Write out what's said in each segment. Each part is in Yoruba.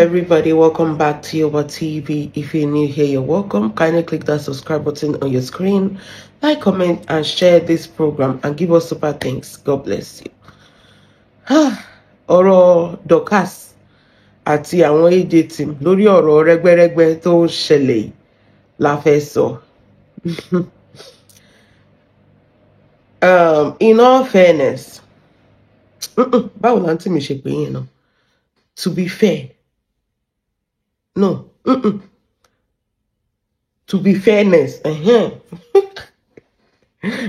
Everybody, welcome back to Yoba TV. If you're new here, you're welcome. Kindly click that subscribe button on your screen, like, comment, and share this program, and give us super thanks. God bless you. Ọ̀rọ̀ Dorcas àti àwọn AJ team lórí ọ̀rọ̀ rẹ́gbẹ́rẹ́gbẹ́ tó ń ṣẹlẹ̀ yìí la fẹ́ sọ. In all fairness, báwo la mi ṣe pè yín náà? To be fair, no, to be fairness,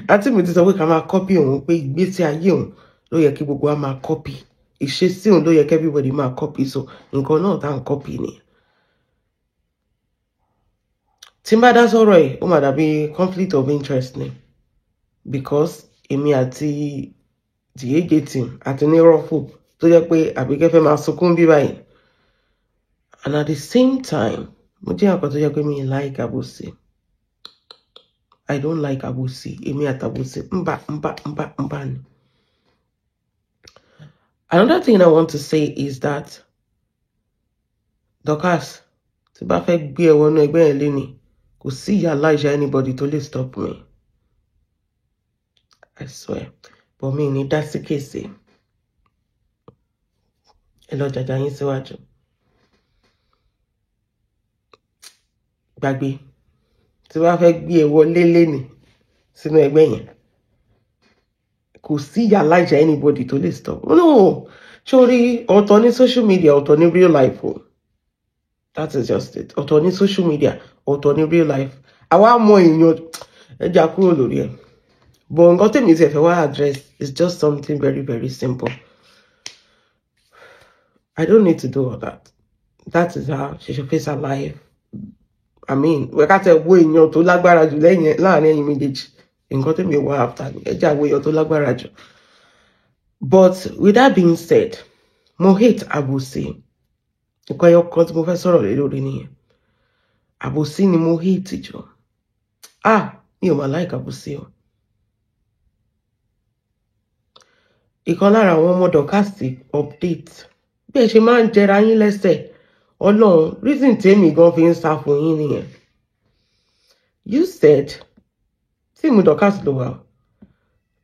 àǹtí mi ti sọ pé ká máa copy òun, pé ìgbésí ayé òun ló yẹ kí gbogbo wa máa copy, ìṣesí òun ló yẹ kí everybody máa copy, so nǹkan náà tá à ń copy nìyẹn. Tí n bá dá sọ̀rọ̀ yìí, ó máa dàbí conflict of interest ni, because èmi àti the AJ team àti ní rọ́fù tó jẹ́ pé Àbíkẹ́ fẹ́ máa sunkún bí báyìí. And at the same time, mo jẹ́ àkọ́ tó jẹ́ pé mi like àbòsí. I don't like àbòsí. Èmi àtàbòsí ńbà ńbà ńbà ńbà ni. Another thing I want to say is that Dorcas, tí bá fẹ́ gbé ẹ wọnú ẹgbẹ́ yẹn léni, kò sí ìyá aláìṣẹ́ anybody tó lè stop me. I swear. But mi ní dá sí case. Ẹ lọ jàjà yín síwájú. Gbàgbé. Tí bá fẹ́ gbé ẹ wọlé léni sínú ẹgbẹ́ yẹn, kò sí ìyá aláìṣẹ́ anybody tó lè stop. No, sórí ọ̀tọ̀ ní social media, ọ̀tọ̀ ní real life o. That is just it. Ọ̀tọ̀ ní social media, ọ̀tọ̀ ní real life. Àwa mọ èèyàn ẹja kúrò lórí ẹ̀. But nǹkan tèmi ti fẹ́ wá address is just something very, very simple. I don't need to do all that. That is how she should face her life. I mean, wẹ́ká tẹ wo èèyàn tó lágbára jù lẹ́yìn láàrin ẹ̀yin méjèèjì. Nǹkan tèmi wá after ni ẹja wo èèyàn tó lágbára jù. But with that being said, mo hate àbòsí. Nǹkan ẹyọ kan tí mo fẹ́ sọ̀rọ̀ lé lórí nìyẹn. Àbòsí ni mo hate jù. Ah, mi ò mà like àbòsí o. Ìkan lára àwọn ọmọ Dorcas update. Bí ẹ ṣe máa ń jẹra yín lẹ́sẹ̀, Ọlọ́run, reason tèmi gan fi ń sá fún yín nìyẹn. You said, tí mo Dorcas ló wà,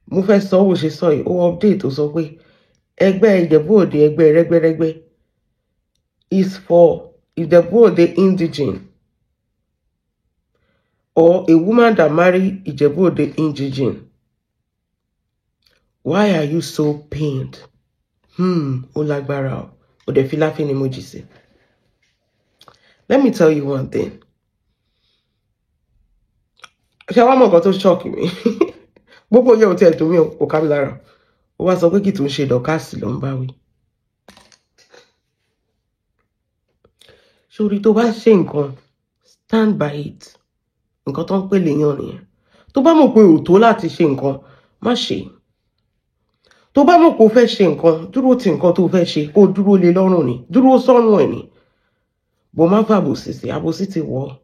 mo fẹ́ sọ bó ṣe sọ yìí, ó update ó sọ pé ẹgbẹ́ Ìjẹ̀bú Òde, ẹgbẹ́ rẹ́gbẹ́rẹ́gbẹ́ is for Ìjẹ̀bú Òde indigene or a woman that marry Ìjẹ̀bú Òde indigene. Why are you so pained? Ó lágbára o. Ó dẹ̀ fi láfín ni mo jì sí. Let me tell you one thing. Ṣé wàá mọ̀ nǹkan tó shock mi? Gbogbo yẹn ò tiẹ̀ dùn mí o, kò ká mi lára. Ó wá sọ pé kì í tún ṣe Dorcas ló ń bá wí. Sórí tó bá ṣe nǹkan, stand by it. Nǹkan tó ń pè léèyàn nìyẹn. Tó bá mọ̀ pé ò tó láti ṣe nǹkan, má ṣe. Tó bá mọ̀ pé o fẹ́ ṣe nǹkan, dúró ti nǹkan tó fẹ́ ṣe, kó dúró lé lọ́rùn ni, dúró sọ́rùn ẹ̀ ni. Bó má fà àbòsí sí, àbòsí ti wọ̀.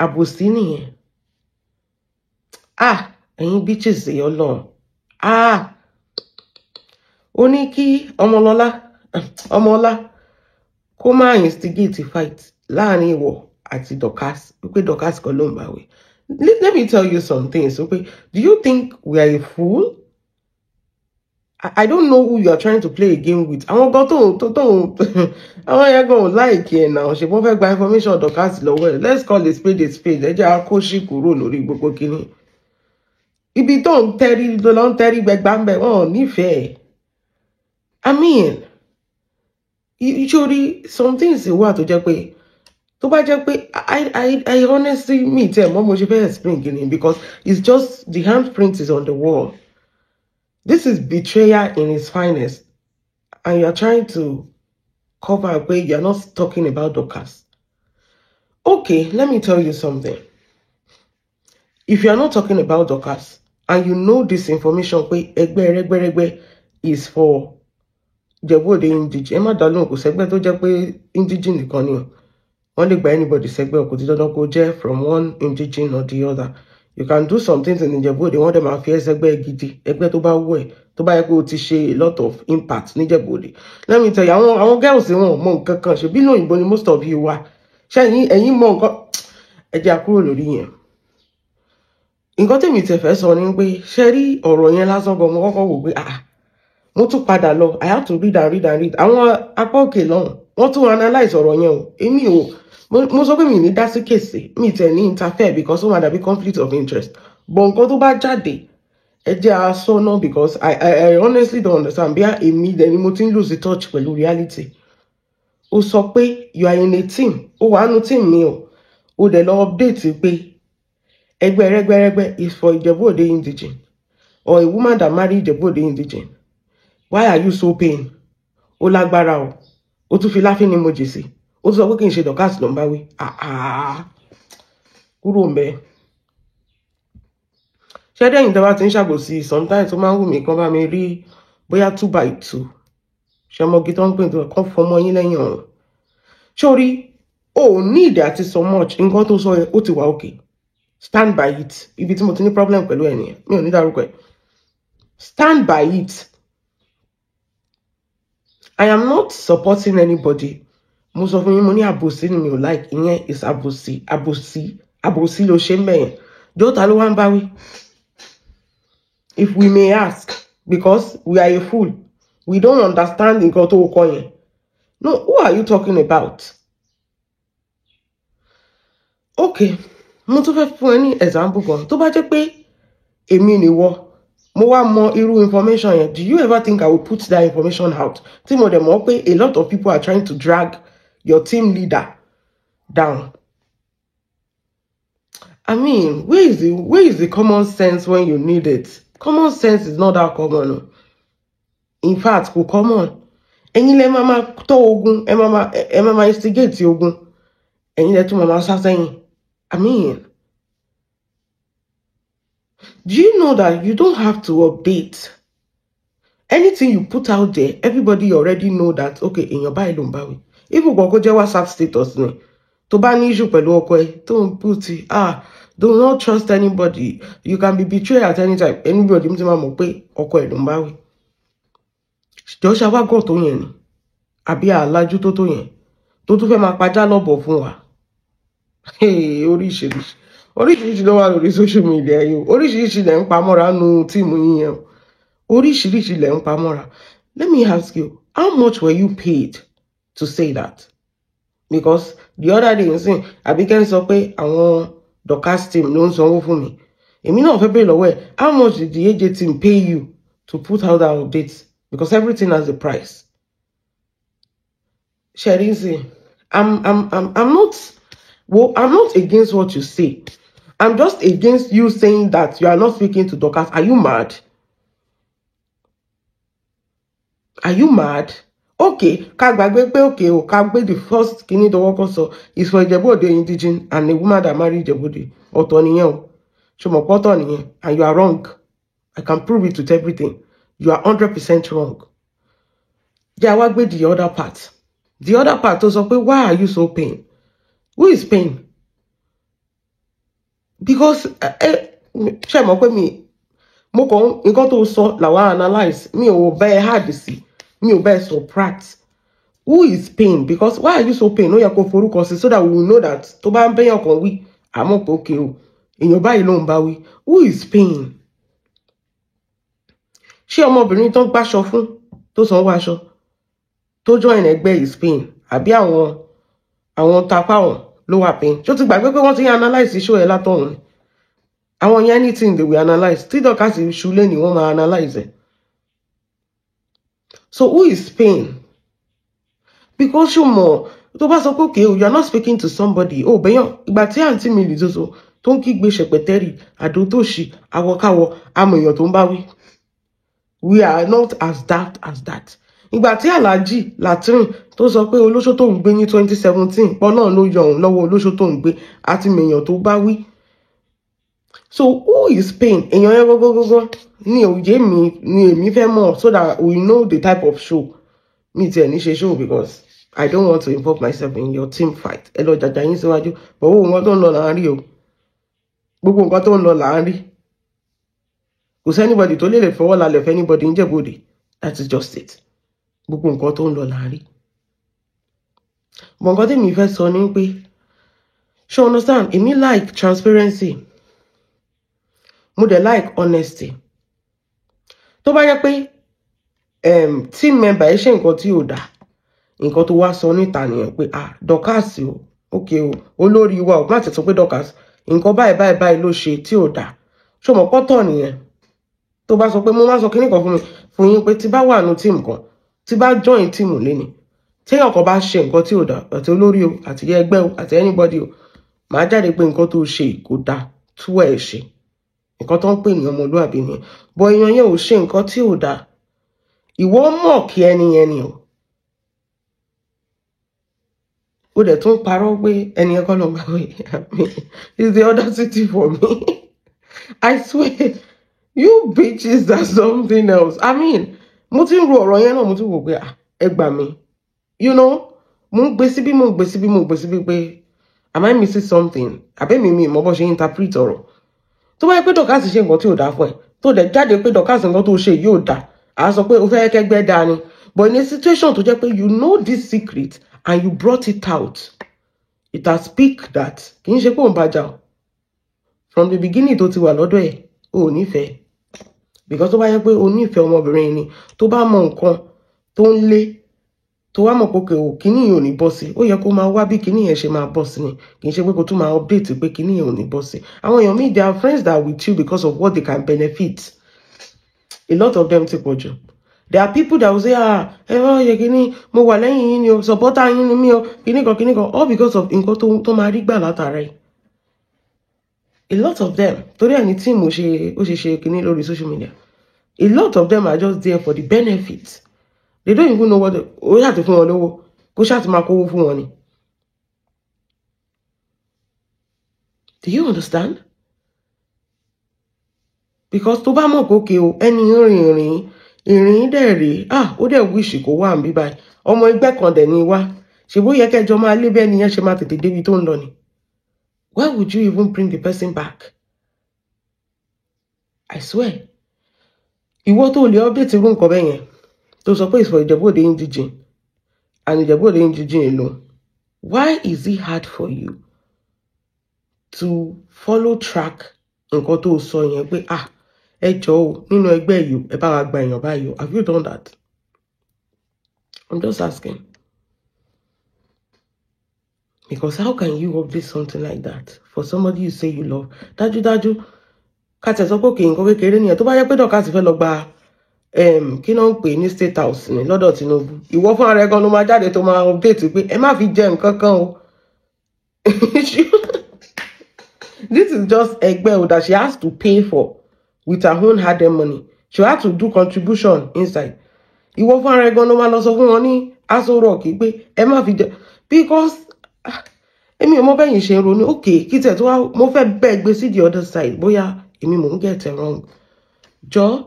Àbòsí nìyẹn. Ah, ẹ̀yin bitches Ọlọ́run. Ah, ó ní kí Ọmọlọ́lá, Ọmọọlá kó má instigate fight láàrin ìwọ àti Dorcas, wípé Dorcas kọ́ ló ń bá wí. Let me tell you some things, okay? Do you think we are a fool? I don't know who you are trying to play a game with. Àwọn gan tó àwọn yẹn gan ò like ẹ̀ náà. Ṣé wọ́n fẹ́ gba information Dorcas lọ́wọ́ ẹ̀? Let's call a spade a spade. Ẹ jẹ́ a kó ṣì kúrò lórí gbogbo kínní. Ibi tó ń tẹ́rí ló ń tẹ́rí gbẹgbà ń bẹ̀, wọ́n ò nífẹ̀ẹ́. I mean, sórí some things wà tó jẹ́ pé tó bá jẹ́ pé I honestly mi tẹ̀ mọ́ mo ṣe fẹ́ explain kínní, because it's just the handprint is on the wall. This is betrayal in its finest, and you are trying to cover up where you are not talking about Dorcas. Okay, let me tell you something. If you are not talking about Dorcas, and you know this information pé ẹgbẹ́ rẹ́gbẹ́rẹ́gbẹ́ is for Ìjẹ̀bú Òde indigene, ẹ má dá lóhùn, kò sẹ́gbẹ́ tó jẹ́ pé indigene nìkan ni o. Wọ́n lè gba anybody sẹ́gbẹ́, kò ti dandan kó jẹ́ from one indigene or the other. You can do some things in Ìjẹ̀bú Òde, wọ́n dẹ̀ máa fi ẹ́ sẹ́gbẹ́ gidi, ẹgbẹ́ tó bá wù ẹ́, Tó bá yẹ pé o ti ṣe a lot of impact n'Íjẹ̀bú Òde, let me tell you, àwọn girls wọn ò mọ nǹkan kan. Ṣe bí lóyìnbó ni most of you wà? Ṣé ẹ̀yin mọ nǹkan? Ẹ jẹ́ a kúrò lórí yẹn. Nǹkan tèmi tẹ̀ fẹ́ sọ ni pé, ṣe rí ọ̀rọ̀ yẹn lásán gan, mo kọ́kọ́ wò pé, ah, mo tún padà lọ. I have to read and read and read. Àwọn apá òkè lọ́hùn, wọ́n tún analyse ọ̀rọ̀ yẹn o. Èmi ò, mo sọ pé mi ní dá sí case, mi tẹ̀ ní interfere, because ó máa dàbí conflict of interest. But nǹkan tó bá jáde, ẹ jẹ́ a sọ náà, because I honestly don't understand. Bí èmi dẹ̀ ni mo ti ń lose touch pẹ̀lú reality. Ó sọ pé you are in a team, ó wà nù team mi o. Ó dẹ̀ lọ update pé ẹgbẹ́ rẹ́gbẹ́rẹ́gbẹ́ is for Ìjẹ̀bú Òde indigene or a woman that marry Ìjẹ̀bú Òde indigene. Why are you so pain? Ó lágbára o. Ó tún fi laughing emoji sí. Ó tún sọ pé kì í ṣe Dorcas ló ń bá wí. Kúrò ń bẹ. Ṣẹ́dẹ̀yìn tó bá ti ń ṣàbòsí, sometimes ó máa ń wù mí kán bá mi rí bóyá 2 by 2 ṣe mọ́gi tó ń pè tó kán fọmọ yín lẹ́yìn ọ̀run. Sórí o ò ní ìdí àti so much. Nǹkan tó sọ yẹn, ó ti wà okay, stand by it. Ibi tí mo ti ní problem pẹ̀lú ẹ̀ nìyẹn. Mi ò ní dárúkọ ẹ̀. Stand by it. I am not supporting anybody. Mo sọ fún yín, mo ní àbòsí ni mi ò like. Ìyẹn is àbòsí, àbòsí, àbòsí ló ṣe ń bẹ̀yẹn. Jọ́ta ló wá ń bá wí, if we may ask? Because we are a fool, we don't understand nǹkan tó kọ yẹn. No, who are you talking about? Okay, mo tún fẹ́ fún ẹ ní example kan. Tó bá jẹ́ pé èmi nìwọ, mo wá mọ irú information yẹn, do you ever think I will put that information out, tí mo dẹ̀ mọ̀ pé a lot of people are trying to drag your team leader down? I mean, where is the common sense when you need it? Common sense is not that common o. In fact, kò common. Ẹ̀yin lẹ máa máa tọ́ ogun, ẹ máa máa instigate ogun, ẹ̀yin lẹ tún máa máa sá sẹ́yìn. I mean, do you know that you don't have to update anything you put out there? Everybody already know that, okay, èèyàn báyìí ló ń bá wí. Even kò jẹ́ WhatsApp status ni, tó bá ní issue pẹ̀lú ọkọ ẹ tó ń put, "Ah, do not trust anybody, you can be betrayed at any time," anybody ti máa mọ̀ pé ọkọ ẹ ló ń bá wí. Jọ, ṣàwágọ̀ tó yẹn ni, àbí àlájú tó yẹn tó tún fẹ́ máa pajá lọ́bọ̀ fún wa? Oríṣiríṣi, oríṣiríṣi ló wà lórí social media yìí o. Oríṣiríṣi lẹ̀ ń pamọ́ra nu team yín yẹn o. Oríṣiríṣi lẹ̀ ń pamọ́ra. Let me ask you, how much were you paid to say that? Because the other day nsìn, Àbíkẹ́ ń sọ pé àwọn Dorcas team ló ń sanwó fún mi. Èmi náà fẹ́ bèèrè lọ́wọ́ ẹ̀, how much did the AJ team pay you to put out that update? Because everything has a price. Ṣẹ̀rí nsìn, I'm not, well, I'm not against what you say. I'm just against you saying that you are not speaking to Dorcas. Are you mad? Are you mad? Okay, ká gbàgbé pé, okay o, ká gbé the first kíní tó kọ́kọ́ sọ is for Ìjẹ̀bú Òde indigene and a woman that marry Ìjẹ̀bú Òde. Ọ̀tọ̀ nìyẹn o. Ṣé mo pọ́tọ̀ nìyẹn? And you are wrong. I can prove it with everything. You are 100% wrong. Jẹ́ àwa gbé the other part. The other part tó sọ pé, why are you so pain? Who is pain? Because ṣe mọ̀ pé mi mo kàn nǹkan tó sọ làwa analyse. Mi ò bẹ́ẹ̀ hard sí, mi ò bẹ́ẹ̀ subtract. Who is pain? Because why are you so pain? Ó yẹ kó forúkọ sí so that we will know that tó bá ń bẹ́yàn kan wí, àmọ́ pé okay o, èèyàn báyìí ló ń bá wí. Who is pain? Ṣé ọmọbìnrin tó ń gbàṣọ fún, tó sanwó aṣọ, tó join ẹgbẹ́ is pain, àbí àwọn tapá wọn ló wà pain? Ṣó ti gbàgbé pé wọ́n ti ń analyse show ẹ̀ látọ̀hún ni? Àwọn yẹn, anything they will analyse. Tí Dorcas ṣúlẹ̀ ni wọ́n máa analyse ẹ̀. So who is pain? Because ṣó mọ̀, tó bá sọ pé okay, you are not speaking to somebody, ó bẹ́yàn. Ìgbà tí àǹtí mi lè soso tó ń kígbe ṣẹ̀pẹ̀tẹ́rì àdótòṣì awọkáwọ, àmọ̀ èèyàn tó ń bá wí. We are not as daft as that. Ìgbà tí Alhaji Latin tó sọ pé olóṣó tó ń gbé ní 2017 pọ́ náà ló yọ òun lọ́wọ́ olóṣó tó ń gbé, àti mèèyàn tó bá wí. So who is pain? Èèyàn yẹn gógógógó ní òye mi ni èmi fẹ́ mọ̀, so that we know the type of show. Mi tiẹ̀ ní ṣe show because I don't want to involve myself in your team fight. Ẹ lọ jàjà yín síwájú. But gbogbo nǹkan tó ń lọ là ń rí o. Gbogbo nǹkan tó ń lọ là ń rí. Kò sí anybody tó lè fọwọ́ lálẹ́ fẹ́ anybody ń Ìjẹ̀bú Òde. That is just it. Gbogbo nǹkan tó ń lọ láàrin. But nǹkan tí mi fẹ́ sọ ni pé, ṣé understand, èmi like transparency. Mo dẹ̀ like honesty. Tó bá yẹ pé team member ẹ ṣe nǹkan tí ò dáa, nǹkan tó wá sọ níta nìyẹn pé ah, Dorcas o, okay o, olórí wa o, má ti sọ pé Dorcas, nǹkan báyìí báyìí báyìí ló ṣe tí ò dáa. Ṣé o mọ̀ pọ́tọ̀ nìyẹn? Tó bá sọ pé mo máa sọ kíní kan fún mi fún yín pé tí bá wà nù team kan, tí bá join team léni, téèyàn kan bá ṣe nǹkan tí ò dáa, àti olórí o, àti ẹgbẹ́ o, àti anybody o, màá jáde pé nǹkan tó ṣe kò dáa, tú ẹ̀ ṣe. Nǹkan tó ń pè ní ọmọlúàbí nìyẹn. But èèyàn yẹn ò ṣe nǹkan tí ò dáa. Ìwọ mọ̀ kí ẹni yẹn ni o. Ó dẹ̀ tún parọ́ pé ẹni yẹn kọ́ ló ń bá wí. It's the audacity for me. I swear, you bitches are something else. I mean, mo ti ń ro ọ̀rọ̀ yẹn náà, mo ti wò pé ẹ gbà mí. You know, mo ń gbé síbí, mo ń gbé síbí, mo ń gbé síbí pé am I missing something? Àbẹ́ mi mọ̀ bó ṣe interpret ọ̀rọ̀. Tó bá yẹ pé Dorcas ṣe nǹkan tí ò dáa fún ẹ, tó dẹ̀ jáde pé Dorcas nǹkan tó ṣe yóò dáa, à sọ pé o fẹ́ kẹ́gbẹ́ dáa ni. But in a situation tó jẹ́ pé you know this secret and you brought it out, it has speak that kì í ṣe pé òun bàjá o. From the beginning tó ti wà lọ́dọ̀ ẹ̀, o ò nífẹ̀ẹ́. Because tó bá yẹ pé o nífẹ̀ẹ́ ọmọbìnrin ni, tó bá mọ nǹkan tó ń lé, tó wá mọ̀ pé òkè o, kíní yẹn ò ní bọ́ sí, ó yẹ kó máa wá bí kíní yẹn ṣe máa bọ́ sí ni. Kì í ṣe pé kó tún máa update pé kíní yẹn ò ní bọ́ sí. Àwọn èèyàn míì, they are friends that are with you because of what they can benefit. A lot of them ti pọ̀ jù. There are people that will say, ah, ẹ wá yẹ kíní, mo wà lẹ́yìn yín ni o, supporter yín ni mí o, kíní kan, kíní kan, all because of nǹkan tó máa rí gbà látara ẹ̀. A lot of them, torí ẹni tí mo ṣe, ó ṣe ṣe kíní lórí social media. A lot of them are just there for the benefit. They don't even know what ó ṣáà ti fún wọn lówó, kó ṣáà ti máa kówó fún wọn ni. Do you understand? Because tó bá mọ̀ pé okay o, ẹni rìn ìrìn dẹ̀ rèé, ah, ó dẹ̀ wish kó wà níbí báyìí. Ọmọ ẹgbẹ́ kan dẹ̀ ni wá. Ṣé bó yẹ kẹjọ máa lé bẹ́ẹ̀ ni yẹn ṣe máa tètè débi tó ń lọ ni? Why would you even bring the person back? I swear. Ìwọ tó lè update irú nǹkan bẹ́ẹ̀ yẹn, tó sọ pé it's for Ìjẹ̀bú Òde indigene and Ìjẹ̀bú Òde indigene alone. Why is it hard for you to follow track nǹkan tó sọ yẹn pé ah, ẹ jọ̀ọ́ o, nínú ẹgbẹ́ yìí o, ẹ bá wa gba èèyàn báyìí o. Have you done that? I'm just asking. Because how can you update something like that for somebody you say you love? Dájúdájú, ká tẹ̀ sọ pé òkè nǹkan kékeré nìyẹn. Tó bá yẹ pé Dorcas fẹ́ lọ gba kí ló ń pè ní State House ní lọ́dọ̀ Tinubu, ìwọ fún ara ẹ gan ló máa jáde tó máa update pé ẹ má fi jẹ nǹkan kan o. This is just ẹgbẹ́ o that she has to pay for with her own hard-earned money. She had to do contribution inside. Ìwọ fún ara ẹ gan ló máa lọ sọ fún wọn ní Aso Rock pé ẹ má fi jẹ, because èmi ò mọ bẹ́yìn ṣe ń ronú. Okay, kí tẹ̀ tó wá, mo fẹ́ bẹ́ẹ̀ gbé sí the other side, bóyá èmi mò ń get it wrong. Jọ,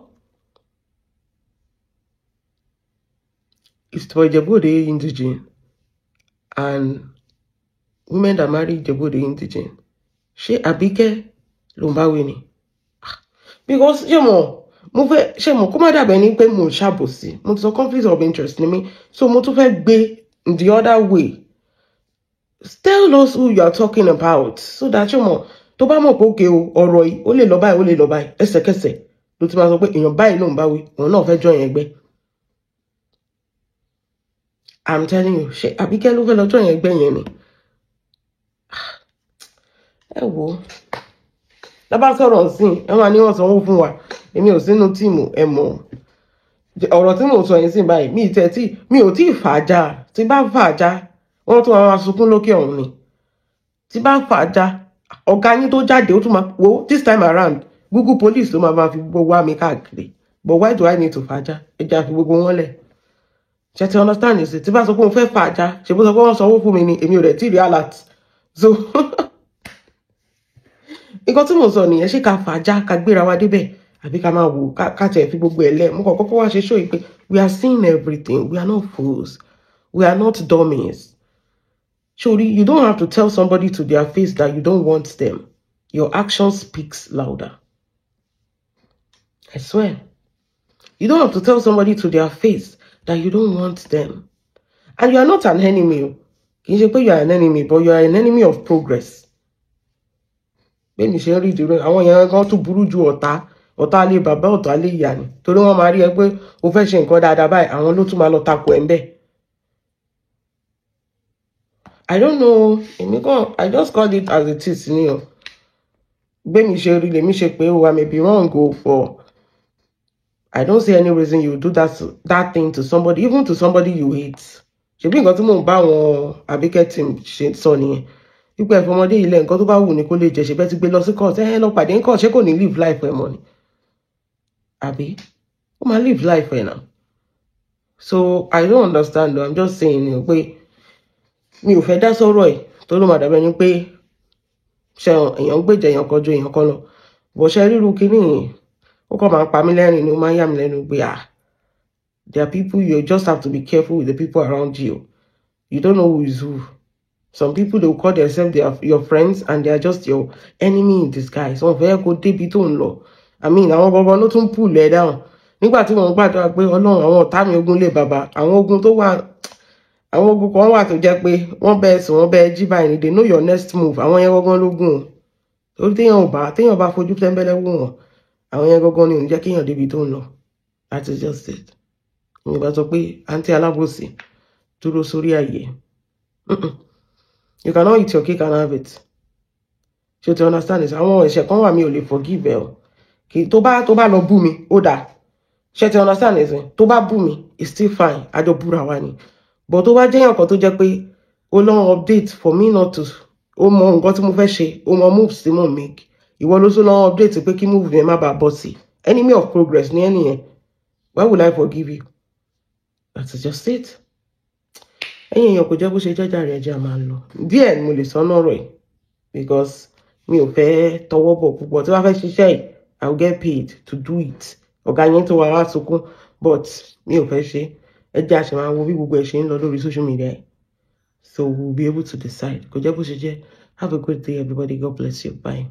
it's for Ìjẹ̀bú Òde indigene and women that marry Ìjẹ̀bú Òde indigene. Ṣé Àbíkẹ́ ló ń bá wí ni? Because ṣé mo fẹ́, ṣé mo kó má dàbẹ̀ ni pé mo ń ṣàbòsí. Mo ti sọ conflict of interest ni mí, so mo tún fẹ́ gbé the other way. Tell us who you are talking about so that ṣé mo tó bá mọ̀ pé òkè o, ọ̀rọ̀ yìí ó lè lọ báyìí, ó lè lọ báyìí, ẹsẹ̀kẹsẹ̀ ló ti máa sọ pé èèyàn báyìí ló ń bá wí, òun náà fẹ́ join ẹgbẹ́. I'm telling you, ṣé Àbíkẹ́ ló fẹ́ lọ join ẹgbẹ́ yẹn ni? Ẹ wo, lábá sọ̀rọ̀ sí ẹ máa ní wọ́n sanwó fún wa, èmi ò sínú tíìmù, ẹ mọ̀ ọ̀rọ̀ tí mò ń sọ yẹn sí báyìí, mi tẹ̀ tí mi ò tí ì fà á já. Tí bá fà á já, wọ́n tún máa sunkún lókè ọ̀hún ni. Tí bá fà á já, ọ̀gá yín tó jáde ó tún máa wo this time around, Google police ló máa fi gbogbo wá mi káàkiri. But why do I need to fà á já? Ẹ jẹ́ àfi gbogbo wọn lẹ̀. Ṣé ti understand ṣe? Tí bá sọ pé mo fẹ́ fà á já, ṣe bó sọ pé wọ́n sanwó fún mi ni, èmi ò rẹ̀ tí rí alert. So nǹkan tí mo sọ nìyẹn, ṣé ká fà á já, ká gbéra wa débẹ̀, àbí ká máa wò ká tẹ̀ fi gbogbo ẹ̀ lẹ̀. Mo kàn kọ́kọ́ wá ṣe show yìí pé we are seeing everything, we are not fools, we are not dummies. Sori, you don't have to tell somebody to their face that you don't want them. Your action speaks louder. I swear. You don't have to tell somebody to their face that you don't want them. And you are not an enemy o. Kì í ṣe pé you are an enemy, but you are an enemy of progress. Bẹ́ẹ̀ ni ṣe ń rí ìdúró àwọn èèyàn gan tún burú ju ọ̀tá, ọ̀tá lé bàbá, ọ̀tá lé ìyá ni, torí wọ́n máa rí ẹ pé o fẹ́ ṣe nǹkan dáadáa báyìí, àwọn ló tún máa lọ takò ẹ̀ ń bẹ̀. I don't know, èmi kàn, I just call it as it is ni o. Gbé mi ṣe rí lèmi ṣe pé o. I may be wrong o, for I don't see any reason you do that thing to somebody, even to somebody you hate. Ṣebí nǹkan tí mò ń bá àwọn Àbíkẹ́ team ṣe sọ nìyẹn, wípé ẹ̀fọ́ ọmọdé ilẹ̀, nǹkan tó bá wù ní kó lè jẹ. Ṣe bẹ́ẹ̀ ti gbé lọ sí court, ẹ lọ pàdé ní court, ṣé kò ní live life ẹ̀ mọ́ ni? Àbí ó máa live life ẹ̀ náà? So I don't understand though. I'm just saying ni pé mi ò fẹ́ dá sọ́rọ̀ ẹ̀, tó ló máa dàbẹ́ ni pé ṣe èèyàn gbèjà èèyàn kan ju èèyàn kan lọ bó ṣe ríru kínní yìí. Ó kàn máa ń pa mí lẹ́rìn ni, ó máa ń yà mí lẹ́nu pé, ah, there are people, you just have to be careful with the people around you. You don't know who is who. Some people, they will call themselves your friends and they are just your enemy in disguise. Wọn fẹ́ kó débi tó ń lọ. I mean, àwọn gangan ló tún pull ẹ down nígbà tí wọ́n gbàdúrà pé, "Ọlọ́run, àwọn ọ̀tá mi, ogun lé bàbá, àwọn ogun tó wà, àwọn ogun kan wà tó jẹ́ pé wọ́n bẹ́ẹ̀ sùn, wọ́n bẹ́ẹ̀ jí báyìí, they know your next move." Àwọn yẹn gangan lógún o, torí téèyàn bá fojú tẹ́ńbẹ́lẹ́ wò wọ́n, àwọn yẹn gangan ni ò ní jẹ́ kéèyàn débi tó ń lọ. That is just it. Mi bá sọ pé àǹtí alábòsí dúró sórí àyè. You cannot eat your cake and have it. Ṣé o ti understand this? Àwọn ẹ̀ṣẹ̀ kan wà, mi ò lè forgive ẹ o. Tó bá lọ bú mi, ó dáa. Ṣé ti understand this? Tó bá bú mi, it's still fine, àjọ búra wa ni. But tó bá jẹ́yàn kan tó jẹ́ pé ó lọ update for me not to, ó mọ nǹkan tí mo fẹ́ ṣe, ó mọ moves tí mo make, ìwọ ló tún lọ update pé kí move yẹn má bàa bọ́ sí, enemy of progress ní ẹni yẹn. Why would I forgive you? That is just it. Ẹ̀yin èèyàn, kò jẹ́ bó ṣe jẹ́jà rẹ̀ jẹ́, a máa lọ. Díẹ̀ ni mo lè sọ nọ́rọ̀ ẹ̀, because mi ò fẹ́ tọwọ́ bọ̀ púpọ̀. Tí wọ́n fẹ́ ṣiṣẹ́ yìí, I will get paid to do it. Ọ̀gá yẹn tó wà wá sunkún, but mi ò fẹ́ ṣe. Ẹ jẹ́ àṣẹ máa wo bí gbogbo ẹ̀ ṣe ń lọ lórí social media yìí, so we will be able to decide. Kò jẹ́ bó ṣe jẹ́. Have a good day, everybody. God bless you. Bye.